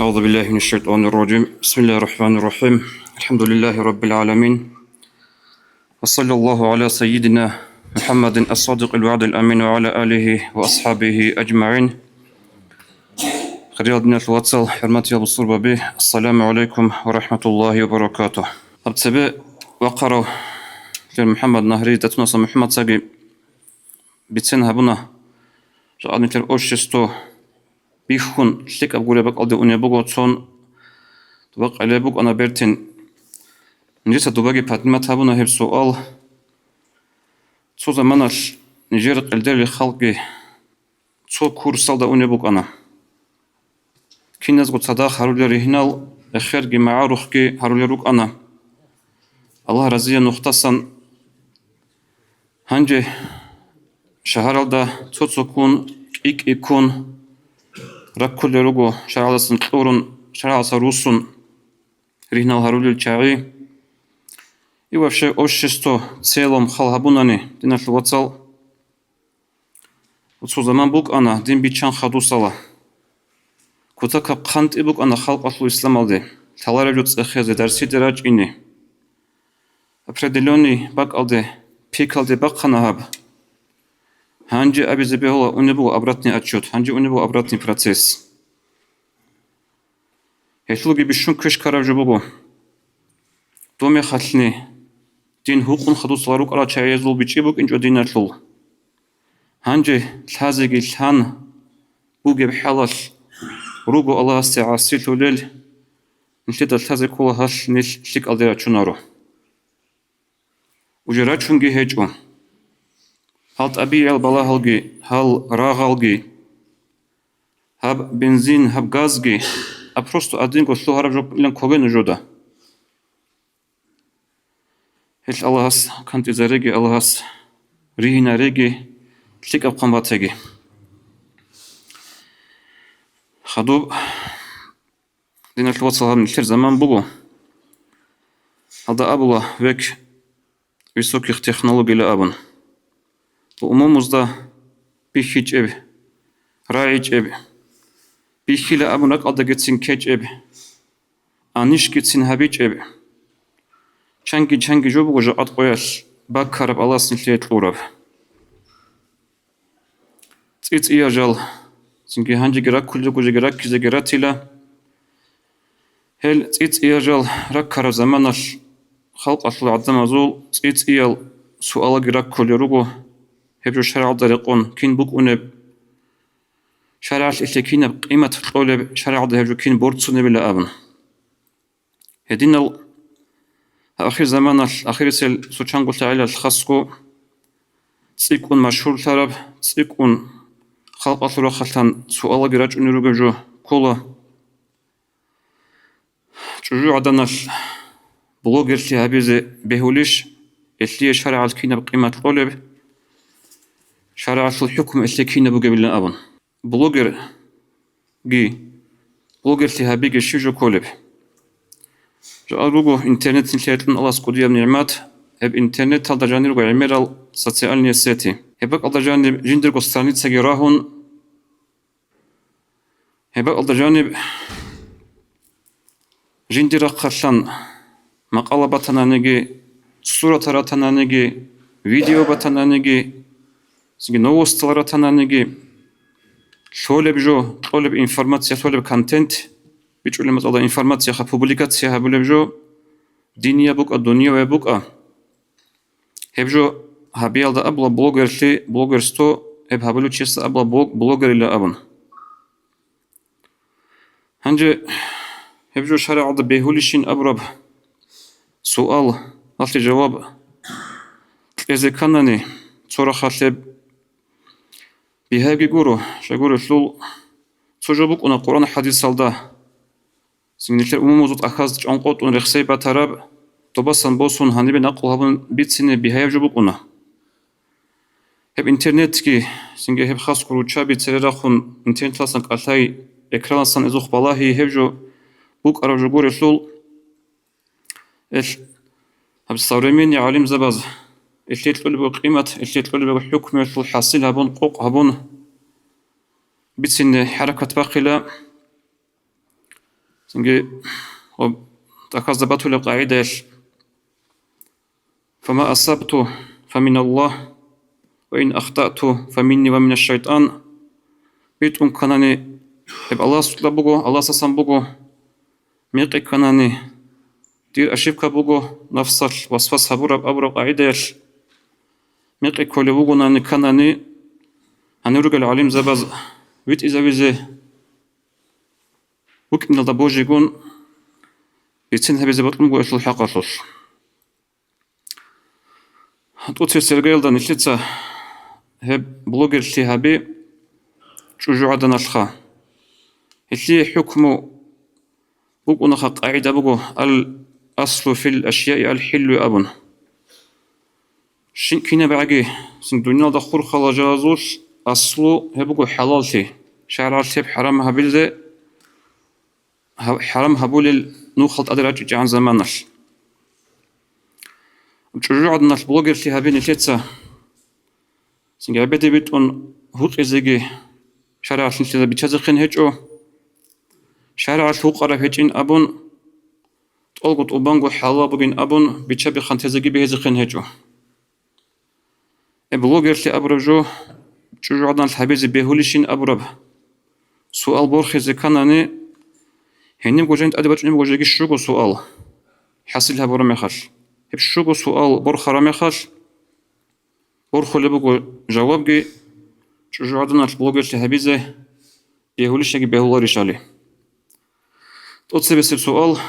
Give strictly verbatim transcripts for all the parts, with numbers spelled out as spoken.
أعوذ بالله من الشيطان الرجيم. بسم الله الرحمن الرحيم. الحمد لله رب العالمين. وصلى الله على سيدنا محمد الصادق الوعد الأمين وعلى آله وأصحابه أجمعين. Хириял диналъул вацал, хӀурматиял бусурбаби, ассаламу гӀалайкум ва рахӀматуллагьи ва баракатугь. Гьаб цебе вахъарав лъир МухӀаммад Нагьри, Датунасан МухӀаммад цаги бицен гьабуна, жакъа нилъер общество бихьун, лъикӀаб гуреб бакӀалде унеб буго, цон дуба къелеб букӀана бертин. Нижеца дубаги падимат гьабуна гьеб суал. Цо заманалъ нижер къелдерил халкъги цо курсалда унеб букӀана. Киназго цадахъ гьарулел ригьнал, эхерги магӀарухъги гьарулел рукӀана. Аллагь разия нухдасан. Гьанже шагьаралда цо-цоккун, кӀи-кӀиккун раккулел руго, шаргӀалдасан кьурун, шаргӀалдаса русун ригьнал гьарулел чагӀи. И вообще общество в целом хал гьабунани, диналъул вацал, цо заман букӀана дин биччан хадусала. Кутакаб хъантӀи букӀана халкъалъул исламалде, лъалареб жо цӀехезе, дарсиде рачӀине. Определённый бакӀалде, пикалде бахъана гьаб. Гьанже абизе бегьула, унеб буго обратный отсчёт, гьанже унеб буго обратный процесс. Гьелъулги бищун квеш ккараб жо буго. Доб мехалъни дин гьукъун хадусала рукӀарал чагӀиязул бичӀчӀи букӀинчӀо диналъул. Гьанже лъазеги лъан бугеб хӀалалъ руго Аллагьасде гӀасилъулел, нилъеда лъазе ккола гьалъ нилъ лъикӀалде рачунаро. Уже рачунги гьечӀо. Гьал тӀабигӀиял балагьалги, гьал рагъалги, гьаб бензин, гьаб газги, а просто адинго лъугьараб жо бугилан ккоге нужеда. Гьелъ Аллагьас кантӀизареги, Аллагьас ригьинареги, лъикӀаб хъван батаги. Хадуб, диналъул вацал, гьаб нилъер заман буго. Гьалда абула век высоких технологиялъ абун. Умумузда бихьичӀеб, рагӀичӀеб, бихьила абун ракӀалдагицин ккечӀеб, анищгицин гьабичӀеб, чанги-чанги жо буго жакъа къоялъ баккараб Аллагьас нилъее кьураб. ЦӀи-цӀиял жал, цинги гьанжеги раккулел руго, жеги раккизеги ратила. Гьел цӀи-цӀиял жал раккараб заманалъ халкъалъул гӀадамазул цӀи-цӀиял суалаги раккулел руго, гьеб жо шаргӀалда рекъон кин букӀунеб, шаргӀалъ гьелъие кинаб къимат кьолеб, шаргӀалда гьеб жо кин борцунебила абун. Гьединал ахирзаманалъ, ахирисел цо чанго лъагӀалилъ хасго цӀикӀкӀун машгьурлъараб, цӀикӀкӀун халкъалъул рахъалъан суалаги рачӀунел ругеб жо ккола. ЧӀужугӀаданалъ блогерлъи гьабизе бегьулищ, гьелъие шаргӀалъ кинаб къимат кьолеб, шаргӀалъул хӀукму гьелъие кинаб бугебилан абун? Блогерги, блогерлъи гьабиги щив жо кколеб? Жакъа руго интернет нилъее кьун Аллагьас кӀудияб нигӀмат, гьеб интернеталда жанир руго гӀемерал социальные сети. Гьеб бакӀалда жаниб жиндирго страницаги рагьун, гьеб бакӀалда жаниб жиндир рахъалъан макъала батананиги, суратал ратананиги, видео батананиги, цинги новостал ратананиги, лъолеб жо, кьолеб информация, лъолеб контент, бичӀчӀулеб мацӀалда информацияха публикация гьабулеб жо, динияб букӀа, дунияяб букӀа. Гьеб жо гьабиялда абула блогерлъи, блогерство, гьеб гьабулев чиясда абула блог-, блогерила абун. Гьанже гьеб жо шаргӀалда бегьулищин абураб суал, гьалъе жаваб кьезе кканани, цо рахъалъеб бигьаги гуро, щайгурелъул цо жо букӀуна Къуръан хӀадисалда. Цинги нилъер умумузул тӀахьаз чӀонкъотӀун рехсей батараб, добасан босун гьанибе накъул гьабун бицине бигьаяб жо букӀуна. Гьеб интернетги, цинги гьеб хасго руччаби цере рахун интернеталдасан кӀалъай, экранасан эзухъ балагьи гьеб жо букӀараб жо гурелъул, гьелъ гьаб современный гӀалимзабаз гьелъие кьолеб буго къимат, гьелъие кьолеб буго хӀукмуялъул хӀасил гьабун, къокъ гьабун бицине хӀаракат бахъила. Цинги гьаб тӀахьазда батулеб къагӀидаялъ: «Фама асабту, фаминаллагь, ва ин ахтату, фаминни ва минашшайтӀан». БитӀун кканани, гьеб Аллагьасукьа буго, Аллагьасасан буго, мекъи кканани, дир ошибка буго, нафсалъ васвас гьабураб абураб къагӀидаялъ, мекъи кколев вугонани кканани, гьанир ругел гӀалимзабаз витӀизавизе вукӀиналда божигун, бицин гьабизе бокьун буго гьелъул хӀакъалъулъ. ТӀоцебесеб иргаялда нилъеца гьеб блогерлъи гьаби чӀужугӀаданалъха. Гьелъие хӀукму букӀунаха, къагӀида буго: «Ал-аслу фил ашияи ал-хӀиллу», – абун. Щин-, кинабгӀаги, цин, дуниялда хурхарал жоялъул аслу гьеб буго хӀалаллъи, шаргӀалъ гьеб хӀарам гьабизе, гьаб-, хӀарам гьабулел нухал тӀаде рачӀичӀегӀан заманалъ. ЧӀужугӀаданалъ блогерлъи гьаби нилъеца, цинги гӀебеде битӀун гьукъизеги шаргӀалъ нилъеда биччазехъин гьечӀо. ШаргӀалъ гьукъараб гьечӀин абун, тӀолго тӀубанго хӀалал бугин абун, биччаби-хъан тезеги бегьизехъин гьечӀо. Э, блогерлъи абураб жо, чӀужугӀаданалъ гьабизе бегьулищин абураб суал борхизе кканани, гьенибго жаниб тӀаде бачӀунеб буго жеги щуго суал хӀасил гьабураб мехалъ. Гьеб щуго суал борхараб мехалъ, борхулеб буго жавабги, чӀужугӀаданалъ блогерлъи гьабизе бегьулищаги бегьуларищали. ТӀоцебесеб суал: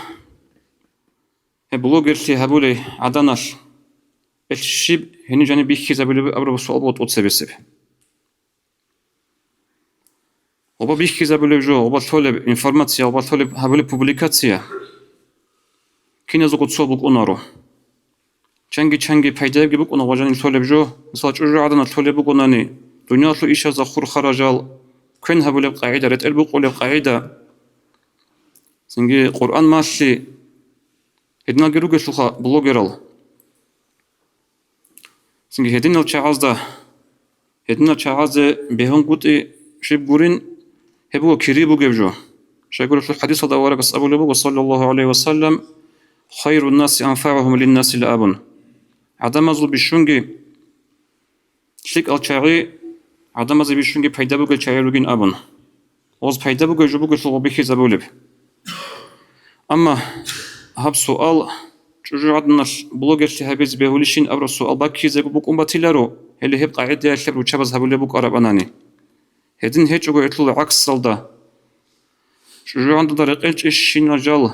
гьеб блогерлъи гьабулей гӀаданалъ, гьелъ щиб гьениб жаниб бихьизабулеб абураб суал буго тӀоцебесеб. Оба бихьизабулеб жо, оба лъолеб информация, оба лъолеб гьабулеб публикация киназего цо букӀунаро. Чанги-чанги пайдаябги букӀуна ва жаниб лъолеб жо, мисал, чӀужугӀаданалъ лъолеб бугонани, дуниялалъул ишазда хурхарал жал, квен гьабулеб къагӀида, ретӀел букъулеб къагӀида, цинги Къуръан малъи, гьединалги ругелъулха блогерал. Цинги гьединал чагӀазда, гьединал чагӀазе бегьунгутӀи щиб гурин, гьеб буго кири бугеб жо. Щайгурелъул хӀадисалда аварагас абулеб буго, саллаллагьу гӀалайгьи ва саллам: «Хайрун наси анфагӀугьум линнаси», – абун. ГӀадамазул бищунги лъикӀал чагӀи гӀадамазе бищунги пайда бугел чагӀи ругин абун. Гъоз пайда бугеб жо бугелъул гъо бихьизабулеб. Амма гьаб суал, чӀужугӀаданалъ блогерлъи гьабизе бегьулищин абураб суал баккизего букӀун батиларо, гьеле гьеб къагӀидаялъ гьеб руччабаз гьабулеб букӀарабанани. Гьедин гьечӀого гьелъул гӀаксалда, чӀужугӀадалда рекъелчӀищинал жал,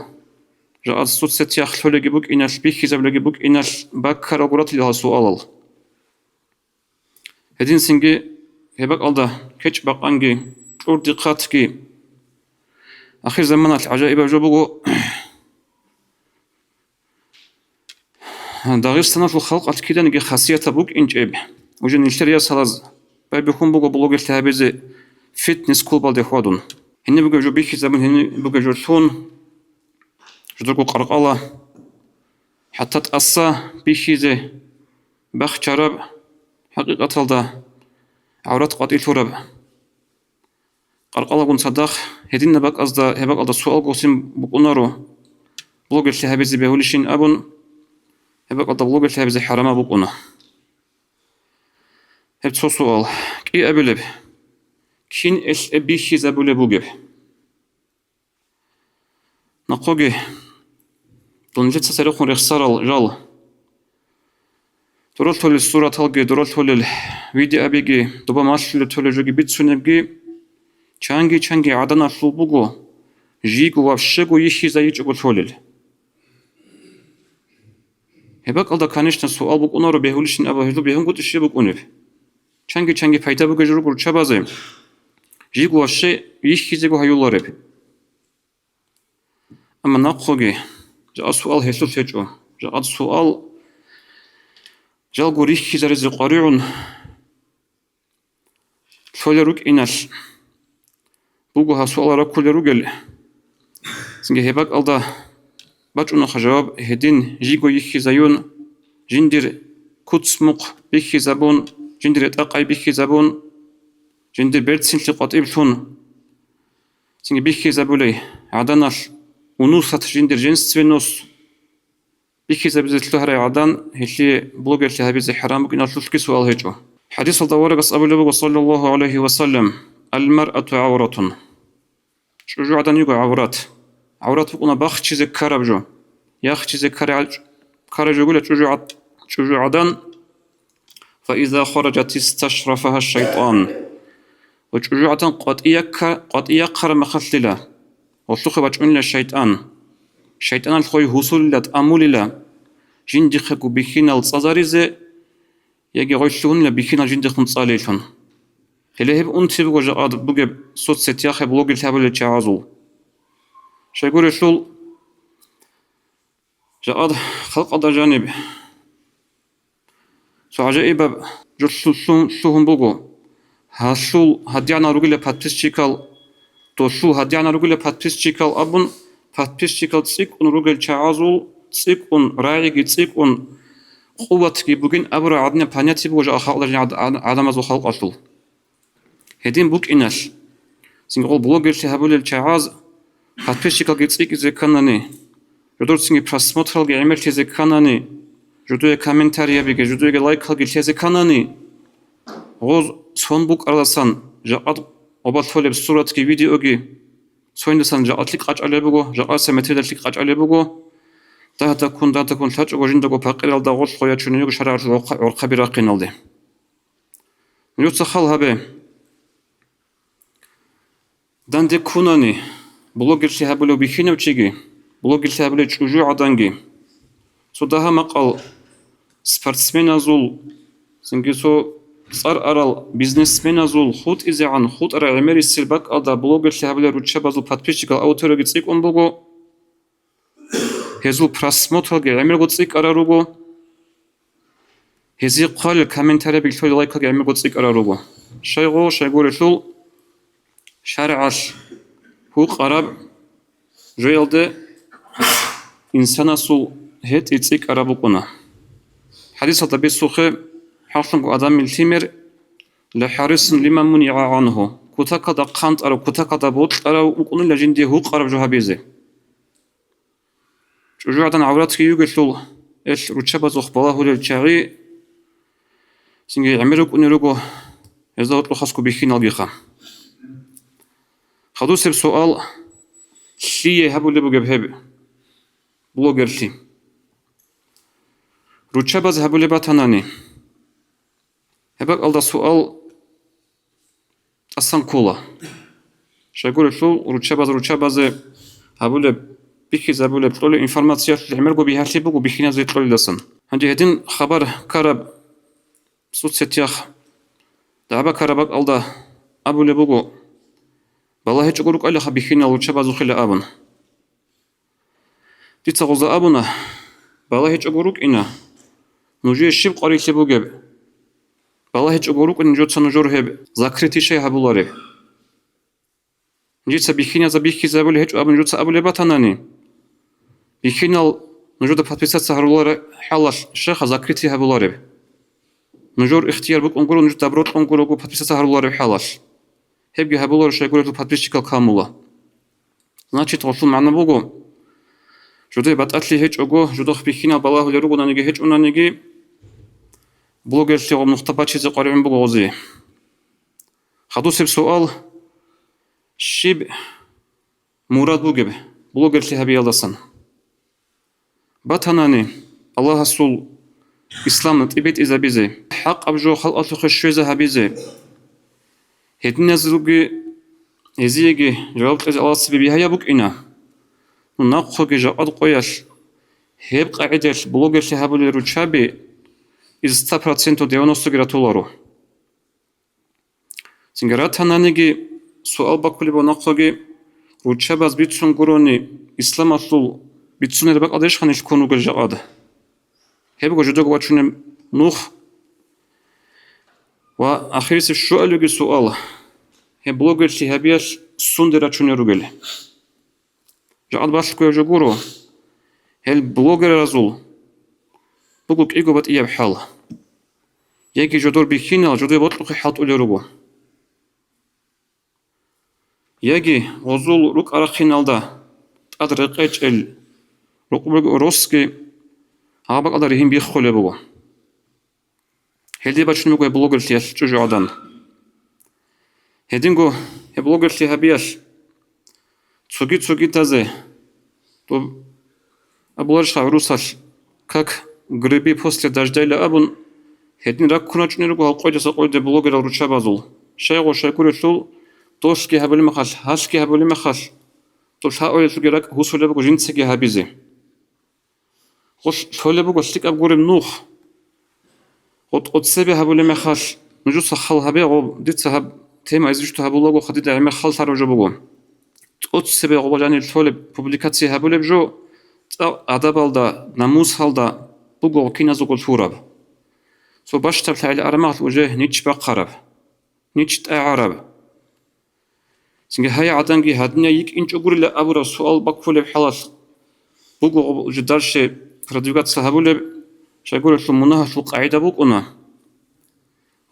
жакъа соцсетиялъ лъолеги букӀиналъ, бихьизабулеги букӀиналъ баккаралго ратила гьал суалал. Гьединцинги гьеб бакӀалда кечӀ-бакъанги, кьурдихъатги. Ахирзаманалъ гӀажаибаб жо буго, Дагъистаналъул халкъалъ киданиги хасиятаб букӀинчӀеб, уже нилъер ясалаз байбихьун буго блогерлъи гьабизе фитнес-клубалде хьвадун. Гьениб бугеб жо бихьизабун, гьениб бугеб жо лъун, жидерго къаркъала, хӀатта тӀаса бихьизе, бахчараб, хӀакъикъаталда гӀаврат къватӀилъураб. Къаркъалагун цадахъ гьединаб бакӀазда, гьеб бакӀалда суал госин букӀунаро, блогерлъи гьабизе бегьулищин абун, гьеб бакӀалда блогерлъи гьабизе хӀарамаб букӀуна. Гьеб цо суал. КӀиабилеб, кин гьелъ бихьизабулеб бугеб? Нахъоги, дун нилъеца церехун рехсарал жал, дуралъулел сураталги, дуралъулел видеоабиги, доба малъулеб толеб жоги бицунебги, чанги-чанги гӀаданалъул буго, жийго вообще-го йихьизайичӀого лъолел. Гьеб бакӀалда, конечно, суал букӀунаро, бегьулищин абун, гьелъул бегьунгутӀи щиб букӀунеб? Чанги-чанги пайда бугеб жо руго руччабазе, жийго вообще йихьизего гьаюлареб. Амма нахъоги, жакъа суал гьелъулъ гьечӀо. Жакъа суал жалго рихьизаризе къваригӀун лъолел рукӀиналъ буго гьаб суал раккулел ругел. Цинги гьеб бакӀалда бачӀунаха жаваб: гьедин жийго йихьизаюн, жиндир куц-мухъ бихьизабун, жиндир ретӀа-къай бихьизабун, жиндир берцинлъи къватӀиблъун. Цинги бихьизабулей, гӀаданалъ унусат жиндир женственность бихьизабизе лъугьарай гӀадан, гьелъие блогерлъи гьабизе хӀарам букӀиналъулъги суал гьечӀо. ХӀадисалда аварагас абулеб буго, саллаллагьу гӀалайгьи ва саллам: «Аль-маръату гӀавратун». ЧӀужугӀадан йиго гӀаврат. ГӀаврат букӀуна бахчизе ккараб жо. Яхчизе ккарай-, ккарай жо гула чӀужугӀад-, чӀужугӀадан. «Фа иза хараджат исташрафагьа шайтӀан». Ва чӀужугӀадан къватӀиякка-, къватӀияхъараб мехалъила, гъолъухъе вачӀунила шайтӀан. ШайтӀаналъ гъой гьусулила, тӀамулила, жиндихъего бихьинал цӀазаризе, яги гъой лъугьунила бихьинал жиндихъун цӀалейлъун. Гьеле гьеб унти буго жакъа бугеб соцсетяхъе блогерлъи гьабулел чагӀазул. Щайгурелъул, жакъа халкъалда жаниб цо гӀажаибаб жо лъу-, лъу-, лъугьун буго. Гьалъул гьадигӀанал ругила подписчикал, долъул гьадигӀанал ругила подписчикал абун, подписчикал цӀикӀкӀун ругел чагӀазул цӀикӀкӀун, рагӀиги цӀикӀкӀун, къуватги бугин абурал гӀадинаб понятие буго жакъа халкъалда жаниб гӀад-, гӀад-, гӀадамазул халкъалъул. Гьедин букӀиналъ, цинги гъол блогерлъи гьабулел чагӀаз подписчикалги цӀикӀкӀизе кканани, жодорцинги просмотралги гӀемерлъизе кканани, жодое комментариябиги, жодоеги лайкалги лъезе кканани, гъоз сон букӀаралдасан жакъа къоба лъолеб суратги, видеоги, цониндасан жакъа лъикӀ къачӀалеб буго, жакъаса метерда лъикӀ къачӀалеб буго, дагьдаккун, дагьдаккун лъачӀого жиндаго пакъиралда гъорлъ гъоячунего шарагӀалъул гӀорхъа-, гӀорхъаби рахъиналде. Нужеца хал гьабе. Данде ккунани, блогерлъи гьабулев бихьинав чиги, блогерлъи гьабулев чӀужугӀаданги, цо дагьа-макъал спортсменазул, цинги цо цӀар арал бизнесменазул хутӀизегӀан хутӀарай гӀемерисел бакӀалда блогерлъи гьабулел руччабазул подписчикал, аудиторияги цӀикӀкӀун буго. Гьезул просмотралги гӀемерго цӀикӀкӀарал руго. Гьезие хъвалел комментарияби лъолел лайкалги гӀемерго цӀикӀкӀарал руго. Щайгъо, щайгурелъул шаригӀалъ гьукъараб жоялде инсанасул гьетӀи цӀикӀкӀараб букӀуна. ХӀадисалда бицухъе, хӀакълъунго адамил лъимер, «ЛахӀарисун лима мунигӀа гӀангьу», кутакалда хъантӀарав, кутакалда бокьарав вукӀунила жиндие гьукъараб жо гьабизе. ЧӀужугӀадан гӀавратги йигелъул, эл руччабазухъ балагьулел чагӀи цинги гӀемер рукӀунел руго, гьезда гьоркьохъасго бихьиналгиха. Хадусеб суал: лъие гьабулеб бугеб гьеб блогерлъи? Руччабаз гьабулеб батанани, гьеб бакӀалда суал тӀасан ккола. Щайгурелъул руччабаз-руччабазе гьабулеб, бихьизабулеб, кьолеб информациялъул гӀемерго бигьалъи буго бихьиназе кьолелдасан. Гьанже гьедин хабар ккараб соцсетях дагӀба ккараб бакӀалда абулеб буго, балагьичӀого рукӀалиха бихьинал руччабазухъила абун. Дица гъоза абуна, балагьичӀого рукӀина, нужее щиб къварилъи бугеб? БалагьичӀого рукӀин, нужеца нужер гьеб закрытий щай гьабулареб? Нижеца бихьиназда бихьизабулеб гьечӀо абун нужеца абулеб батанани, бихьинал нужеда подписаться гьарулареб хӀалалъ щайха закрытий гьабулареб? Нужер ихтияр букӀун гуро, нуж добро кьун гурого подписаться гьарулареб хӀалалъ. Гьебги гьабуларо, щайгурелъул подписчикал камула. Значит, гъолъул магӀна буго, жуде батӀалъи гьечӀого, жудухъ бихьинал балагьулел ругонаниги гьечӀонаниги, блогерлъи гъоб нухда бачизе къваригӀун буго гъози. Хадусеб суал: щиб мурад бугеб блогерлъи гьабиялдасан? Батанани Аллагьасул ислам тӀибитӀизабизе, хӀакъаб жо халкъалъухъе щвезе гьабизе, гьединазулги гьезиеги жаваб кьезе Аллагьас цебе бигьаяб букӀина. Ну, нахъоги жакъад къоялъ гьеб къагӀидаялъ блогерлъи гьабулел руччаби из ста процентов девяносто-ги ратуларо. Цинги ратананиги, суал бакулеб нахъоги, руччабаз бицун гурони, исламалъул бицунел бакӀалдеш ханилъ ккун ругел жакъад. Гьебго жудаго вачунеб нух. Ва ахирисеб щуалевги суал: гьеб блогерлъи гьабиялъ сунде рачунел ругел? Жакъад балъго гьев жо гуро, гьел блогеразул буго кӀиго батӀияб хӀал. Яги жодор бихьинал жодое бокьухъе хӀалтӀулел руго. Яги гъозул рукӀа-рахъиналда тӀад рекъечӀел рукъ бугеб росги гьаб бакӀалда ригьин биххулеб буго. Гьелде бачунеб буго гьеб блогерлъиялъ чӀужугӀадан. Гьединго гьеб блогерлъи гьабиялъ цоги-цогидазе доб абуларищ гӀурусалъ: «Как грибы после дождя», — илан абун, гьедин раккун рачӀунел руго гьал къойдаса къойде блогерал руччабазул. Щайгу, щайгурелъул, долъги гьабулеб мехалъ, гьалъги гьабулеб мехалъ, дол гьаулелъулги ракӀ гьусулеб буго жинцаги гьабизе. Гъолъ лъолеб буго лъикӀаб гуреб нух. Гъо тӀоцебе гьабулеб мехалъ, нужеца хал гьабе, гъо, дица гьаб тема известно гьабулаго, хадида гӀемер хал лъараб жо буго. ТӀоцебе гъо жанир лъолеб, публикация гьабулеб жо, цӀакъ адабалда, намусалда буго гъо киназего лъураб. Цо бащдаб лъагӀел арамагъ уже нич бахъараб, нич тӀагӀараб. Цинги гьай гӀаданги гьадинай йикӀинчӀо гурила абураб суал баккулеб хӀалалъ буго уже дальше продвигаться гьабулеб, щайгурелъул мунагьалъул къагӀида букӀуна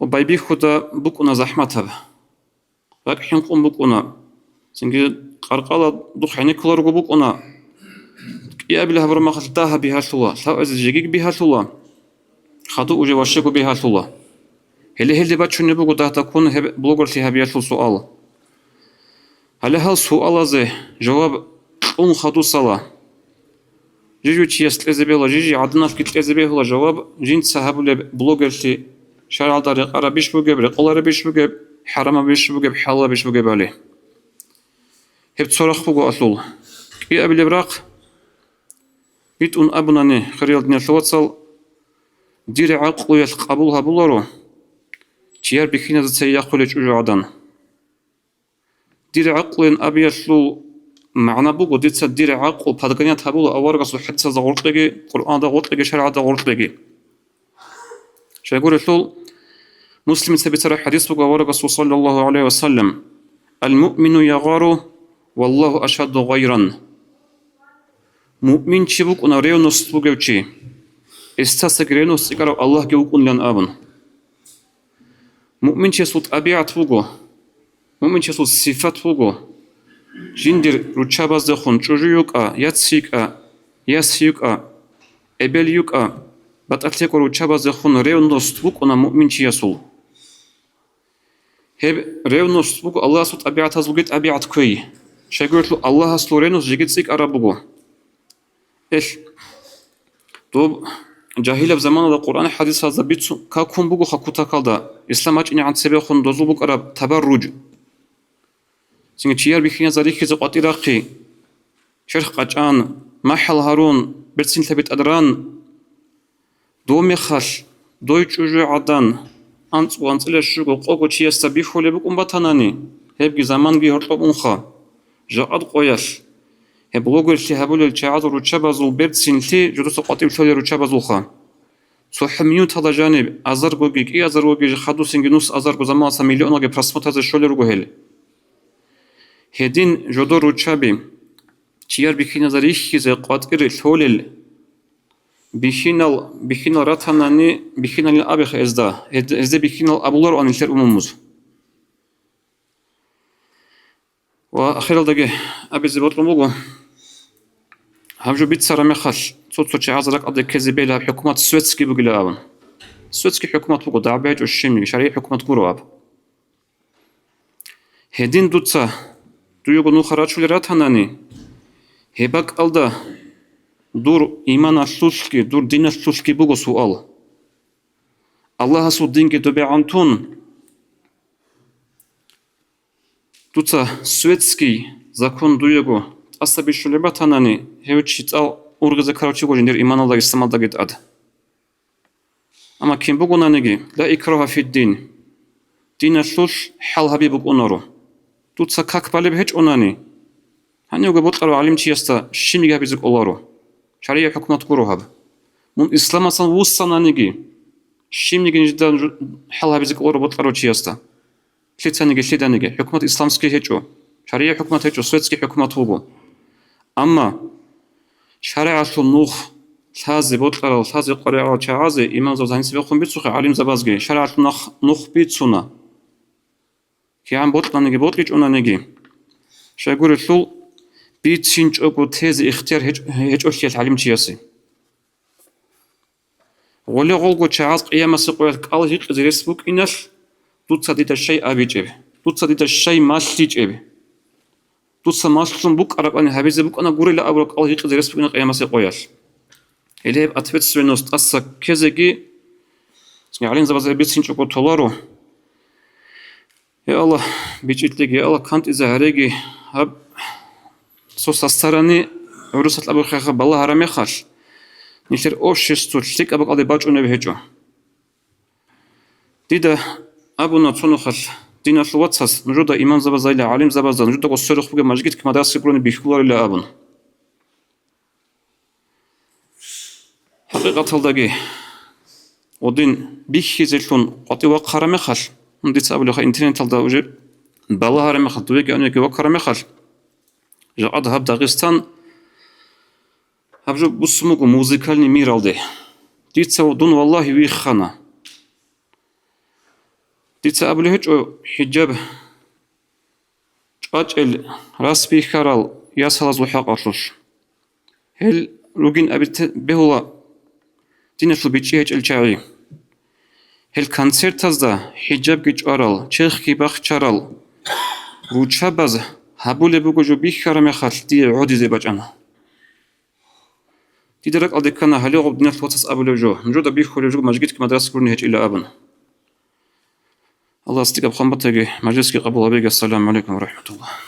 ва байбихьуда букӀуна захӀматаб, ракӀ хӀинкъун букӀуна, цинги къаркъала духъ гӀенеккуларого букӀуна. КӀиабилеб гьабураб мехалъ дагьаб бигьалъула, лъабазе жеги бигьалъула, хадуб уже ващего бигьалъула. Гьеле гьелде бачунеб буго дагьдаккун гьеб блогерлъи гьабиялъул суал. Гьале гьал суалазе жаваб кьун хадусала. Жижив чияс кьезе бегьула, жижи гӀаданалъги кьезе бегьула жаваб, жинца гьабулеб блогерлъи шаргӀалда рекъарабищ бугеб, рекъоларебищ бугеб, хӀарамабищ бугеб, хӀалалабищ бугебали. Гьеб цо рахъ буго алъул. КӀиабилеб рахъ, битӀун абунани, хириял диналъул вацал, дир гӀакълуялъ къабул гьабуларо чияр бихьиназе цей яхъулел чӀужугӀадан. Дир гӀакълуян абиялъул магӀна буго, дица дир гӀакълу подгонять гьабула аварагасул хӀадисазда гъоркьеги, Къуръанда гъоркьеги, шаргӀалда гъоркьеги. Щайгурелъул, Муслимица бицараб хӀадис буго аварагасул, саллаллагьу гӀалайгьи ва саллам: «Ал-муъмину ягъару, валлагьу ашадду гъайран». Муъминчи букӀуна ревность бугев чи, гьесдасаги ревность цӀикӀкӀарав Аллагьги вукӀунилан абун. Муъминчиясул тӀабигӀат буго, муъминчиясул сифат буго, жиндир руччабаздехун чӀужу йукӀа, яц йикӀа, яс йукӀа, эбел йукӀа, батӀалъи кӀвар руччабаздехун ревность букӀуна муъминчиясул. Гьеб ревность буго Аллагьасул тӀабигӀатазулги тӀабигӀат кквей. Щайгурелъул Аллагьасул ревность жеги цӀикӀкӀараб буго. Эл, доб жагьилаб заманалда Къуръан хӀадисазда бицун какун бугоха кутакалда, ислам бачӀинегӀан цебехун дозул букӀараб табарруж. Цинги чияр бихьиназда рихьизе къватӀир рахъи, черх къачӀан, махӀал гьарун, берцинлъаби тӀад ран, дов мехалъ, дой чӀужугӀадан, анцӀго-анцӀила щуго къого чиясда бихьулеб букӀун батанани, гьебги заманги гьоркьоб унха. Жакъад къоялъ, гьеб блогерлъи гьабулел чагӀазул руччабазул берцинлъи жодоца къватӀиб лъолел руччабазулха. ЦохӀо минуталда жаниб азаргоги, кӀиазаргоги хадусинги нус азарго заманалъа миллионалги просмотрзе щолел руго гьел. Гьедин жодор руччаби, чияр бихьиназда рихьизе къватӀире лъолел, бихьинал, бихьинал ратанани, бихьиналин абиха гьезда, гьез-, гьезде бихьинал абулароан нилъер умумуз. Ва ахиралдаги абизе бокьун буго, гьаб жо бицараб мехалъ, цо-цо чагӀаз ракӀалде ккезе бегьилаб хӀукумат светский бугилан абун. Светский хӀукумат буго, дагӀба гьечӀо щибниги, шаригӀи хӀукумат гуро аб. Гьедин дуца дуего нуха рачулел ратанани, гьеб бакӀалда дур иманалъулъги, дур диналъулъги буго суал. Аллагьасул динги добегӀан тун, дуца светский закон дуего тӀаса бищулеб батанани, гьев чи цӀал ургъизе ккарав чи вуго жиндир иманалда, исламалдаги тӀад. Амма кин бугонаниги, ла икрагьа фиддин, диналъулъ хӀал гьаби букӀунаро. Дуца как балеб гьечӀонани, гьанивго бокьарав гӀалимчиясда щибниги гьабизе кӀоларо, шаригӀи хӀукумат гуро гьаб. Мун исламасан вуссананиги, щибниги нижеда жу-, хӀал гьабизе кӀоларо бокьарав чиясда. Лъицаниги лъиданиги, хӀукумат исламский гьечӀо, шаригӀи хӀукумат гьечӀо, светский хӀукумат вуго. Амма шаригӀалъул нух лъазе бокьарал, лъазе къваригӀарал чагӀазе имамзабаз гьанисебехун бицухъе гӀалимзабазги, шаригӀалъул нах-, нух бицуна. КигӀан бокьаниги бокьичӀонаниги, щайгурелъул бицинчӀого тезе ихтияр гьечӀ-, гьечӀолъиялъ гӀалимчиясе. Гъоле-гъолго чагӀаз къиямасе къоялъ кӀал гьикъизе рес букӀиналъ, дуца дида щай абичӀеб, дуца дида щай малъичӀеб, дуца малъун букӀарабани гьабизе букӀана гурила абураб кӀал гьикъизе рес букӀина къиямасе къоялъ. Гьеле гьеб ответственность тӀаса ккезеги, цинги гӀалимзабаз гьеб бицинчӀого толаро. Я Аллагь, бичӀчӀилъеги, я Аллагь, кантӀизе гьареги, гьаб цо сасарани гӀурусалъ абухъеха балагьараб мехалъ, нилъер общество лъикӀаб бакӀалде бачӀунеб гьечӀо. Дида абуна цо нухалъ диналъул вацас, нужуда имамзабазайила гӀалимзабазда нужудаго сверухъ бугеб мажгитги мадраса гурони бихьуларила абун. ХӀакъикъаталдаги, гъудин бихьизелъун къватӀив вахъараб мехалъ, дица абулеха, интернеталда уже балагьараб мехалъ, дуеги гьанивеги вахъараб мехалъ, жакъа гьаб Дагъистан гьаб жо буссун буго музыкальный миралде. Дица дун валлагьи виххана. Дица абулеб гьечӀо хӀиджаб чӀвачӀел рас бихьарал ясалазул хӀакъалъулъ. Гьел ругин абите бегьула диналъул бичӀчӀи гьечӀел чагӀи. Гьел концертазда хӀиджабги чӀварал, черхги бахчарал руччабаз гьабулеб буго жо бихьараб мехалъ дие гӀодизе бачӀана. Дида ракӀалде ккана гьале гъоб диналъул вацас абулеб жо, нужуда бихьулеб жо мажгитги мадраса гурони гьечӀила абун. Аллагьас лъикӀаб хъван батаги, мажлисги къабул гьабеги. Ассаламу гӀалайкум ва рахӀматуллагь.